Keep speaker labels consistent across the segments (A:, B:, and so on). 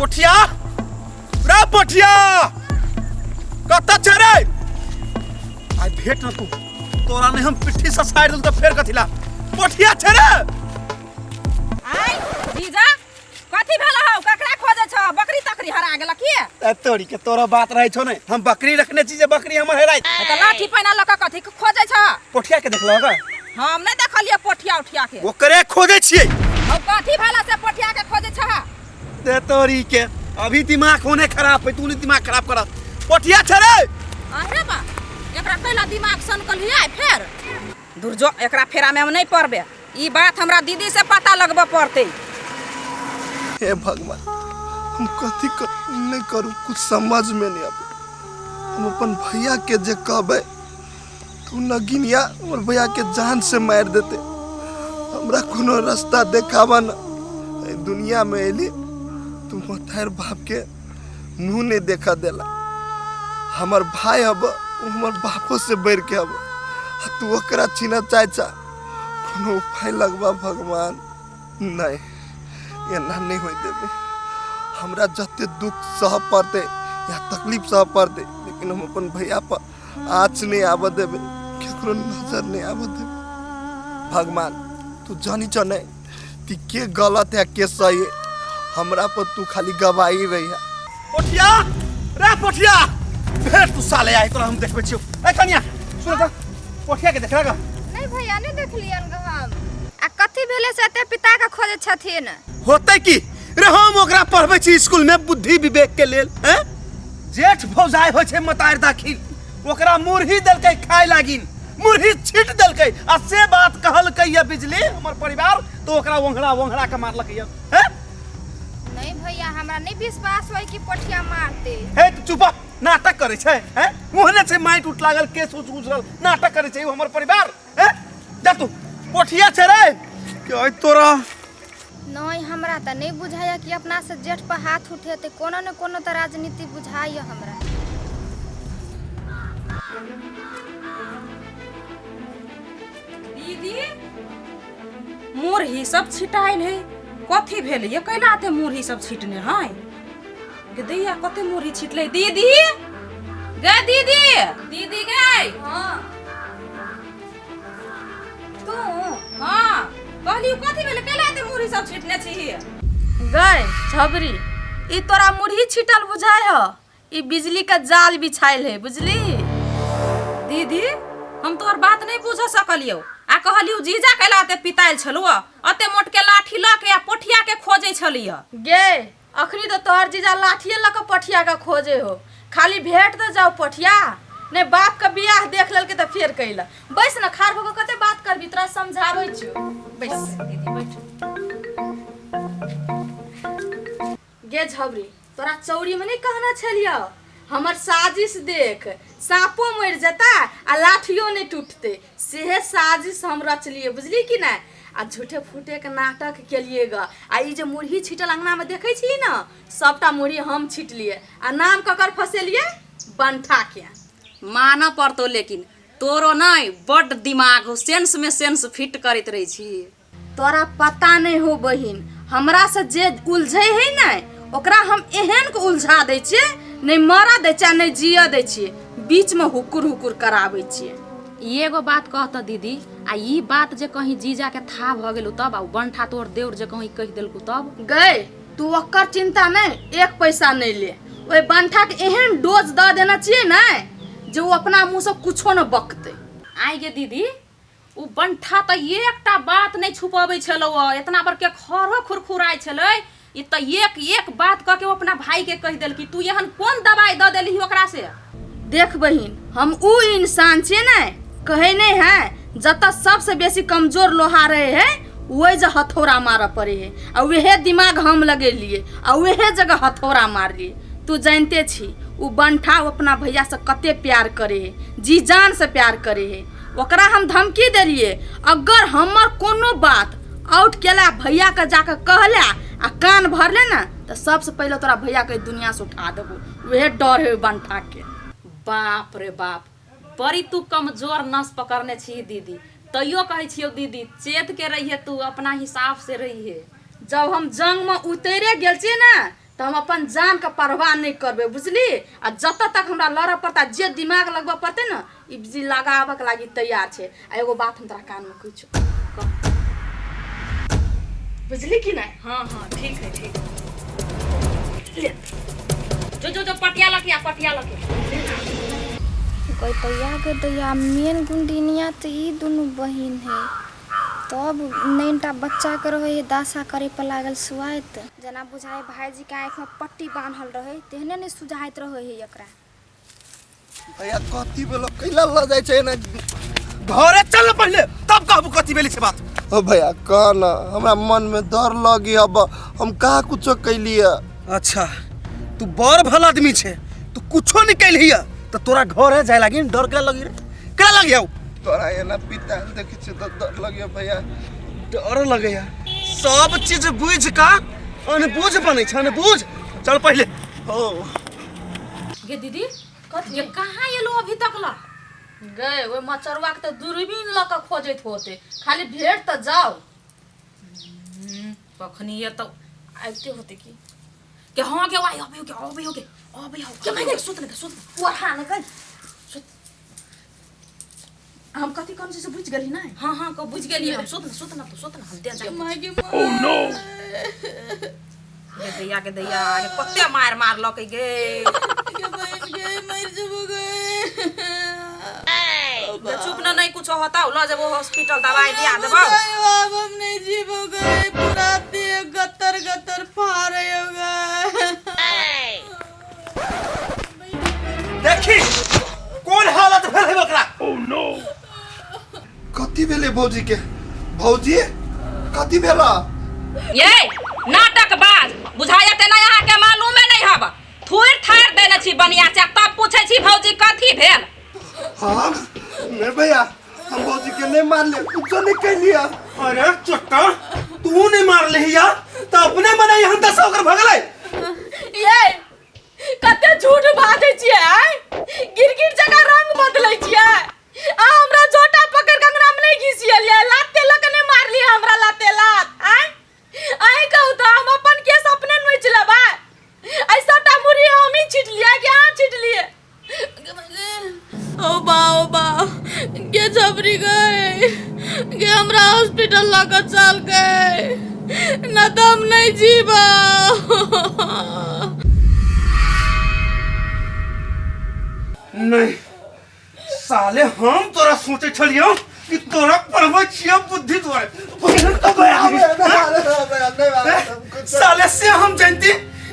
A: पोठिया रे पोठिया कतऽ छै रे आइ भेट न तू तोरा नहि हम पिट्ठी से साइड देलू तऽ फेर कथी ला पोठिया छै रे
B: आइ जीजा कथी भेल हौ ककरा खोजै छ बकरी तकरी हरा गेल की
A: ए तोरी के तोरा बात रहै छौ ने हम बकरी रखने छी जे बकरी हमर हेराइ
B: तऽ लाठी पैना लऽ कऽ कथी के खोजै छ
A: पोठिया के देखलहो का
B: हम नहि देखलियै पोठिया उठिया के
A: ओकरे खोजै छियै
B: हौ कथी भेल से पोठिया के खोजै छ
A: दे तोरी के अभी दिमाग होने खराब है तू नहीं दिमाग खराब कर पोठिया छै रे
B: अरे बा एकरा कैला दिमाग सनकलियै फेर दुर्जो एकरा फेरा में हम नहीं पड़बे ई बात हमरा दीदी से पता लगबऽ पड़तै
C: हे भगवान हम कथी नहीं करू कुछ समझ में नहीं आबे हम अपन भैया के जे कहबै तो नगिनिया हमर भैया के जान से मारि देते हमरा कोनो रास्ता देखाबा न एहि दुनिया में अयली तू मथार बाप के मुँह नहीं देखा देला हमर भाई हब उ हमर बापो से बढ़ के हब आ तू ओकरा छीना चाहे चा कोनो उपाय लगबा भगवान नहीं एना नहीं होय देबे हमरा जते दुख सह पड़ते या तकलीफ सह पड़ते लेकिन हम अपन भैया पर आँच नहीं आबऽ देबे केकरो नजर नहीं आबऽ देबे भगवान तू जानी छ नहीं कि के गलत है के सही है हमरा पर तू खाली गवाही रही है
A: पोठिया रे पोठिया भेट तू साले आइ तोरा हम देखबै छियौ ए कनिया सुन त पोठिया के देखला गा
D: नहीं भैया नहीं देखलियन ग हम आ कथी भेलै से एते पिता के खोजै छथिन
A: होतै की रे हम ओकरा पढ़बै छी स्कूल में बुद्धि विवेक के लेल हैं जेठ भौजाइ होइ छै मतार दाखिल ओकरा मुरही देलकै खाय लागिन मुरही छीट देलकै आ से बात कहलकै या बिजली हमर परिवार तो ओकरा ओंघड़ा ओंघड़ा के मारलकै या हैं
D: नहीं भैया हमरा नहीं विश्वास होय कि पोठिया मारते
A: हे तू चुप नाटक करै छै हैं ओहने छै माटि उठ लागल केस उच उजरल नाटक करै छै ओ हमर परिवार हैं जा तू पोठिया छै रे के आइ तोरा
D: नहीं हमरा तऽ नहीं बुझाइया कि अपना से जेठ पर हाथ उठेतै कोनो ने कोनो तऽ राजनीति बुझाइया हमरा
B: दीदी मुरही सब छिटाइल है कथी भेल ये कैला एते मुरही सब छिटने है गे दैया कते मुरही छिटले दीदी गे दीदी दीदी गे
D: हाँ
B: तू हाँ कहली कथी भेल कैला एते मुरही सब छिटने छी
E: गए झबरी ई तोरा मुरही छिटल बुझाय ह ई बिजली का जाल बिछाइल है बुझली
B: दीदी हम तोहर बात नहीं बुझ सकलियौ आ कहलियौ जीजा कैला एते पितायल छलौ अते मोट के लाठी लऽ के आ पोठिया के खोजै छलियै
E: गे अखनी तो तोहर जीजा लाठिए लऽ कऽ पठिया के खोजे हो खाली भेट तऽ जाओ पठिया नहीं बाप के बियाह देख लेलकै तऽ फेर कैला बैस न खार भऽ कऽ कते बात करबी तोरा समझाबै छियौ बैस
B: दीदी बैठ
E: गे झबरी तोरा चौरी में नहीं कहना छलियौ हमर साजिश देख साँपो मरि जेता आ लाठियो नहीं टूटते सेहे साजिश हम रचलिए बुझली कि नहीं आ झूठे फूटे के नाटक केलिए ग आ ई जे मुरही छिटल अंगना में देखै छी न सबटा मुरही हम छिटलिए आ नाम ककर फसेलिए बंठा के
B: मानऽ पड़तौ लेकिन तोरो नहि बड्ड दिमाग हो सेंस में सेंस फिट करैत रहै छी
E: तोरा पता नहीं हो बहिन हमरा से जे उलझे है ने ओकरा हम एहन के उलझा दै छियै नहि मरऽ दै छियै आ नहि जियऽ दै छियै बीच में हुकुर हुकुर कराबै छियै
B: ई एगो बात कह तऽ दीदी आ ई बात जे कहीं जीजा के था भऽ गेलौ तब आ उ बंठा तोर देउर जे कहीं कहि देलकौ तब
E: गए तू ओकर चिंता नहीं एक पैसा नहीं ले ओहि बंठा के एहन डोज दऽ देना छियै ने जे ओ अपना मुँह से कुछो न बकतै
B: आइ गे दीदी ओ बंठा तऽ एकटा बात नहि छुपबै छलौ इतना बड़के खरो खुरखुराइ छलै ई तऽ एक एक बात कह के ओ अपना भाई के कहि देलकी तू एहन कोन दवाई दऽ देलही ओकरा से
E: देख बहिन हम ऊ इंसान छियै ने कहै नहीं है जतऽ सबसे बेसी कमजोर लोहा रहे है वही जे हथौड़ा मारऽ पड़े है आ वहे दिमाग हम लगेलिए आ वहे जगह हथौड़ा मारलिए तू जानते छी उ बंठा अपना भैया से कते प्यार करे है जी जान से प्यार करे है ओकरा हम धमकी देलिए अगर हमर कोनो बात आउट केला भैया के जाके कहला आ कान भरले ना तऽ सबसे पहिले तोरा भैया के दुनिया से उठा देबो वहे डर है बंठा के
B: बाप रे बाप बड़ी तू कमजोर नस पकड़ने छी दीदी तैयो कहै छियौ दीदी चेत के रहिए तू अपना हिसाब से रहिए
E: जब हम जंग में उतरे गेल छियै ना तऽ हम अपन जानके परवाह नहि करबै बुझली। आ जतऽ तक हमरा लड़ऽ पड़तै, जे दिमाग लगबऽ पड़तै ने, ई जी लगाबऽके लागी तैयार छै। आ एगो बात हम तोरा कानमे कहै छौ, कह, बुझली कि नहि?
B: हाँ हाँ, ठीक है, ठीक है। ले जो जो जो, पटिया लके आ, पटिया लके।
D: गई दैया गे दैया, मेन गुंडिनिया तऽ ई दुनू बहिन है। तब नैनटा बच्चाके रहै है, दासा करे पर लागल सुआइत। जेना बुझाइ भाईजीके आँखिमे पट्टी बान्हल रहै, तेहने नहि सुझाइत रहै है एकरा।
C: भैया, कथी भेलो? कैला लऽ जाइ छै एना?
A: घरे चल न पहिले, तब कहबू कथी भेली से बात।
C: ओ भैया, कह न, हमरा मन में डर लगी। अब हम कहाँ कुछो कैलिए?
A: अच्छा, तू बड़ भला आदमी छे, तू कुछो नहीं कैलही है तो तोरा घरे जाए लागी डर केला लगी रे? केला लगी हौ?
C: तोरा एना पिता देखै छियै तऽ डर लगियो भैया।
A: डर लगैया। सब चीज बुझ का अनबूझ बनै छै, अनबूझ। चल पहिले हो।
B: गे दीदी, ये कहाँ एलो अभी तक ला?
E: गए, ओहि मचरुआ के तऽ दूरबीन लऽ कऽ खोजैत होते, खाली भेट तऽ जाओ।
B: कखनी ये तो
E: आबिते होते की
B: के? हाँ के, वाई अबे हो के, अबे हो के, अबे हो के। के सुत ने, सुत।
E: ओढ़ा ने गई, सुत। हम कथी कम से बुझि गेली नहि?
B: हाँ हाँ, को बुझ गेलियै हम। सुत न, सुत न, तू सुत न, हम दे जा।
E: माय गे।
B: गे दैया, के दैया, गे कते मार मारलकै गे।
E: गे बहिन गे, मरि जेबो गे।
B: गे, चुप न, नहीं कुछ होता, ल जेबो हॉस्पिटल, दवाई दिया देबो।
E: अब हम नहीं जीबो गे, पूरा देह गत्तर गत्तर फाड़े हो गए।
A: देखी कोन हालत भेल है ओकरा।
C: कथी भेलै भौजी के? भौजी, कथी भेला?
B: ये नाटक बाज बुझाया ते नहीं, अहाँ के मालूमे नहीं हब। थुर थार देने छी बनिया से, तब पूछे छी भौजी कथी भेल।
C: हम नहीं भैया, हम भौजी के नहीं मारले, कुछो नहीं कैलिए।
A: अरे चट्टा, तू नहीं मारले यार तो अपने मने यहाँ दस होकर भगलै।
E: ये कते झूठ बाजै छियै आय, गिरगिट जकाँ रंग बदलै छियै। आ हमरा जोटा पकड़ के अंगना में नहीं घिसियलियै, लाते लऽ के नहीं मारलियै हमरा लाते लात आय? अहीं कहू तऽ हम अपन केस अपने नोचि लेबै? एहि सबटा मुरही हमही छिटलियै कि अहाँ छिटलियै? ओ बा, ओ बा गे, झबरी गए गे, हमरा हॉस्पिटल लऽ कऽ चल गए न तऽ हम नहीं जीब।
A: नहीं साले, हम तोरा सोचे छलियो कि तोरा पढ़बै छियो बुद्धि द्वारे। साले, से हम जानती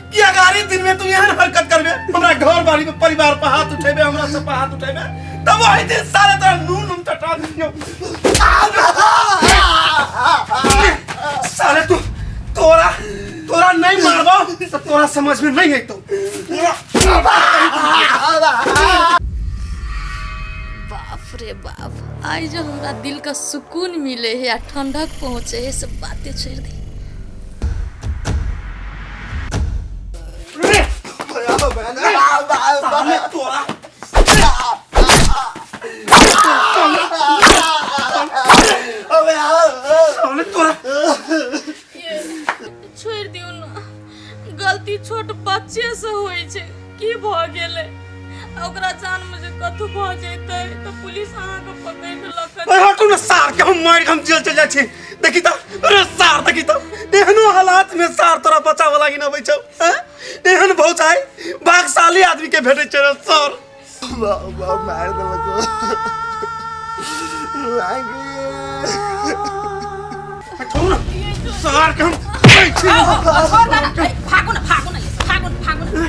A: कि अगारी दिन में तू एहन हरकत करबे, हमरा घर बाड़ी में परिवार पर हाथ उठेबे, हमरा सब पर हाथ उठेबे, तब वही दिन साले तोरा नून नून चटा दियो। साले, तू तोरा तोरा नहीं मारबो तो तोरा समझ में नहीं अइतो तोरा।
E: बाप रे बाप, आइ जो हमरा दिल का सुकून मिले है आ ठंडक पहुँचे है, सब बातें छोड़ दी।
A: साले तोरा। साले तोरा।
E: छोड़ दियौ न, गलती छोट बच्चे से होइ छै। की भऽ गेलै? आ ओकरा जान में जे कथू भऽ जेतै तऽ पुलिस अहाँके पकड़ि लऽ कऽ।
A: अरे हटू ने, सार के हम मारि के हम जेल चल जाइ छी। देखी तऽ, अरे सार, देखी तऽ, एहनो हालात में सार तोरा बचावे लागी न अबै छौ, हैं? एहन भौजाई भागशाली आदमी के भेटै छै रे सर।
C: वाह वाह, मार देलक लागे।
A: हटू ने सार के हम कहै छी।
B: छोड़ दे ना, ए, भागू ना, भागू ना, भागू ना, भागू ना।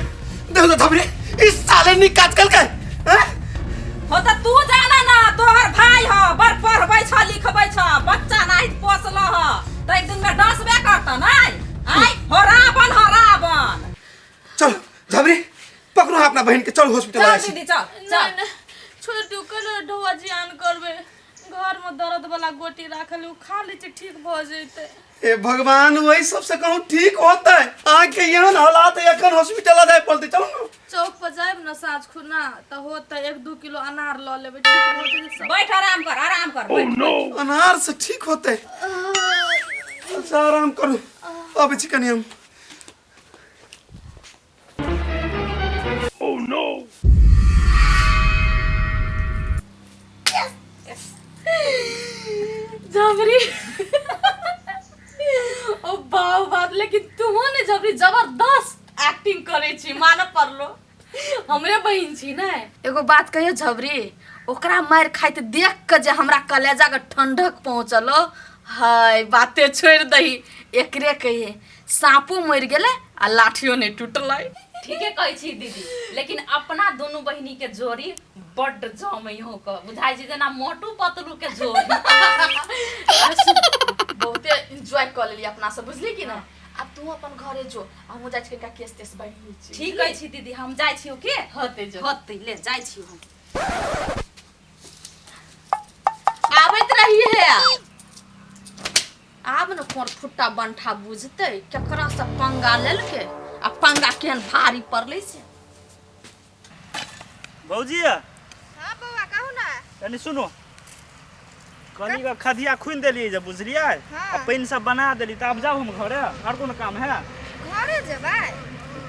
A: देखो तो थपरे, इस साले नी काज कलकै, हैं?
B: हो तऽ तू जाना ना, तोहर भाई ह, बड़ पढ़बै छ लिखबै छ, बच्चा नाही पोसल ह तऽ एक दिन में डसबे करत नै आइ हो। रावण हो रावण।
A: चल झबरी, पकड़ो अपना बहन के, चल हॉस्पिटल।
B: चल।
A: आइ छी।
B: दीदी, चल चल।
E: नहि, छोड़ि दियौ, केना ढौआ जियान करबै? घरमे दर्द वाला गोटी राखल है, ओ खा लै छै, ठीक भऽ जेतै।
A: हे भगवान, वही सबसे कहूँ ठीक होता है? आके एहन हालात है, एखन हॉस्पिटल आ जाए पड़ते, चलो ना।
E: चौक पर जायब ने साँझ खुना तऽ होतै, 1-2 किलो अनार लऽ लेबै, ठीक भऽ जेतै सब।
B: बैठ, आराम कर, आराम कर, बैठ।
A: अनार से ठीक होते? अच्छा, आराम करू, अबै छी कनि हम।
E: जबरदस्त एक्टिंग करै छी, मानऽ पड़लो हमरे बहिन छी ने। एगो बात कहियो झबरी, ओकरा मारि खाइत देख के जे हमरा कलेजा के ठंडक पहुंचलो हाय, बाते छोड़ि दही, एकरे कहिए साँपो मरि गेलै आ लाठियो नहि टूटलै।
B: ठीके कहै छी दीदी, लेकिन अपना दुनू बहिनी के जोड़ी बड्ड जमै हो के बुझाइ छै जेना मोटू पतलू के जोड़ी।
E: बहुते एंजॉय कऽ लेली अपना सब, बुझली कि ना? आब तू अपन घरे जो, हमहूँ जाइ छी कनिका केस तेस बान्हि लै छी।
B: ठीक कहै छी दीदी, हम जाइ छी के
E: होते जो
B: होते ले जाइ छी हम।
E: आबैत रही है। आब ने कोन फुट्टा बंठा बुझतै केकरा से पंगा लेलकै आ पंगा केहन भारी पड़लै से।
F: भौजी।
D: हाँ बौआ, कहू ना।
F: कनी सुनू, कनी का खदिया खुनि देलियै जे बुझलियै?
D: हाँ।
F: आ पानि सब बना देली, तऽ आब जाउ हम घरे, आर कोनो काम है?
D: घरे जेबै?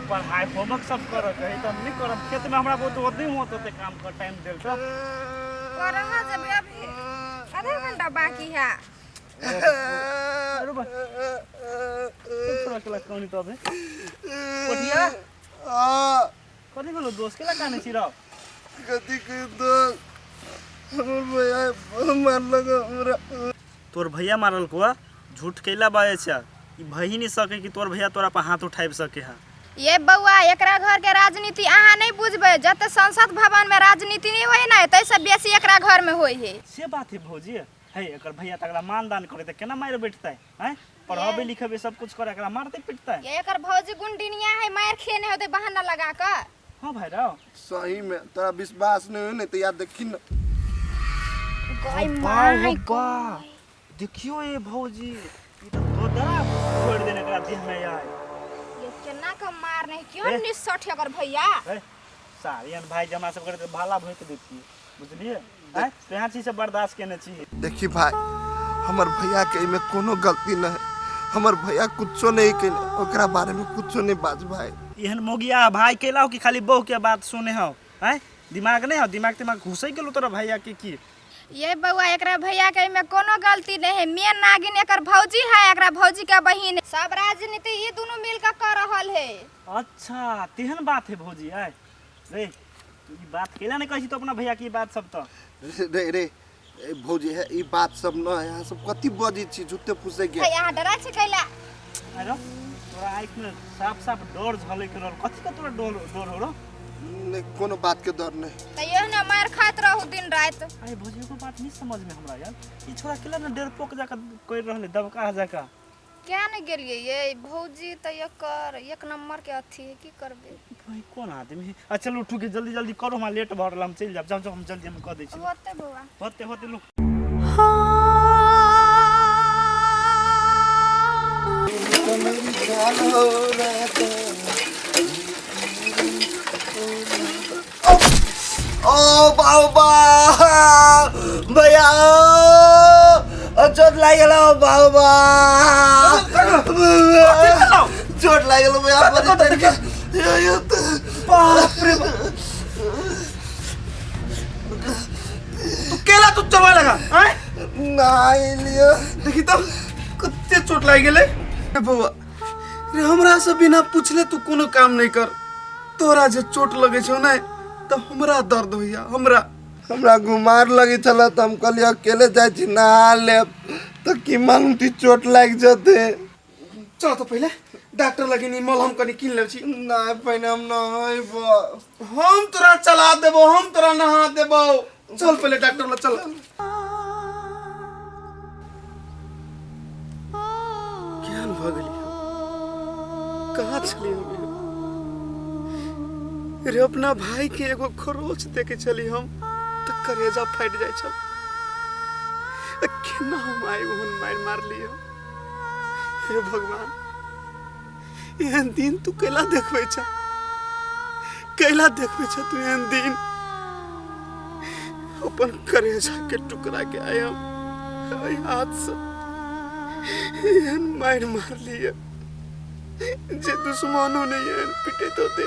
F: पढ़ाइ होमवर्क सब करऽ के है, तऽ हम नहि करब खेतमे, हमरा बहुत ओतहि होत ओते काम कर टाइम देल तऽ
D: पढ़ा जेबै, अभी आधा घंटा बाकी है।
F: अरे बा थोड़ा केला कौनी तो अबे कोठिया।
C: आ
F: कथी भेलो दोस्त, केला काने छी रौ?
C: कथी के दोस्त, हमर भैया मारलक हमरा।
F: तोर भैया मारल कुआ? झूठ कैला बाजै छै? ई भई नहीं सके कि तोर भैया तोरा पर हाथ उठाबि सके है।
D: ये बौआ, एकरा घर के राजनीति अहाँ नहीं बुझबै। जते संसद भवन में राजनीति नहीं होय ने, ताहिसँ बेसी एकरा घर में होय है।
F: से बात है भौजी? है एकर भैया तकरा मानदान करे तऽ केना मारि बैठतै? हैं, पढ़ाबे लिखेबे सब कुछ करे, एकरा मारते पिटतै?
D: ये एकर भौजी गुंडिनिया है, मार खेने होते बहाना लगा कऽ।
F: हाँ भाई राव,
C: सही में तोरा विश्वास नहीं हो ने तऽ याद देखी न।
D: गय
F: बा
D: my.
F: बा, देखियो ये भौजी, ई तऽ दोदरा छोड़ देने एकरा देह में यार।
D: ये केना के मार नहीं क्यों
F: ए?
D: निसठ एकर भैया।
F: है सारियन भाई जमा सब करे भाला भोंक देतियै, बुझलियै? आँय, तो यहाँ चीज से बर्दाश्त केने छी।
C: देखी भाई, हमर भैया के एहिमे कोनो गलती नहीं है, हमर भैया कुछो नहीं केले, ओकरा बारे में कुछो नहीं बाज भाई।
F: एहन मोगिया भाई कैला हो कि खाली बहू के बात सुने हो? आँय, दिमाग नहीं हो? दिमाग तिमाग घुसै गेलो तोरा भैया के की?
D: ये बौआ, एकरा भैया के एहिमे कोनो गलती नहीं है। मेन नागिन एकर भौजी है, एकरा भौजी के बहिन, सब राजनीति ई दुनू मिल के कर रहल है।
F: अच्छा, तेहन बात है भौजी? आय रे, तू ई बात कैला नहीं कहै छी तो अपना भैया की बात सब तो?
C: रे रे ए भौजी, है ई बात सब न है, यहाँ सब कथी बजै छी झूठे फूसे के?
D: है अहाँ डरा छी कैला?
F: अरे तोरा आँखि में साफ साफ डर झलक रहल, कथी के तोरा डर डर हो रहो?
C: नहीं, कोनो बात के डर नहीं।
D: तऽ एहने मारि खाइत रहू दिन राति।
F: अरे भौजी, एगो बात नहीं समझ में हमरा यार, ई छोरा केला ने डरपोक जाका कर रहले, दबका जाका।
D: क्या नहीं गेलियै ये भौजी तऽ एकर एक नंबर के अथी है, की करबै?
F: भाई कोन आदमी है। अच्छा चलू उठू के जल्दी जल्दी करो, हमरा लेट भऽ रहल, हम चलि जायब। जाउ जाउ, हम जल्दी हम कऽ दै छी।
D: होते बौआ।
F: होते होते लू।
A: ओ बाबा भैया, ओ चोट लागि गेल बाबा, चोट लागि गेल भैया। बाप रे बाप, तू केला तू चलवा लगा? आय
C: नहीं लियो।
A: देखी तो कते चोट लागि गेलै। रे बौआ रे, हमरा से बिना पूछले तू कोनो काम नहीं कर। तोरा जे चोट लगै छौ ने तऽ हमरा दर्द होइया। हमरा
C: हमरा गुमार लगे छल तऽ हम कहलियै अकेले जाइ छी नहा लेब, तऽ की मालूम ती चोट लागि जेतै।
A: चल तऽ पहिले डॉक्टर लगे नी मलहम कनि कीन लै छी।
C: नहि, पहिने हम नहेबो।
A: हम तोरा चला देबो, हम तोरा नहा देबो, चल पहिले डॉक्टर लग चल। केहन भऽ गेली हम? कहाँ छली हम एहन? रे अपना भाई के एगो खरोच देखे छली हम तऽ करेजा फाटि जाइ छल। आ केना हम आइ ओहन मारि मारली हम? हे भगवान, एहन दिन तू कैला देखबै छ, कैला देखबै छ तू एहन दिन? अपन करेजा के टुकड़ा के आइ हम एहि हाथ से एहन मारि मारलियै जे दुश्मनो नहि एहन पिटैत होते।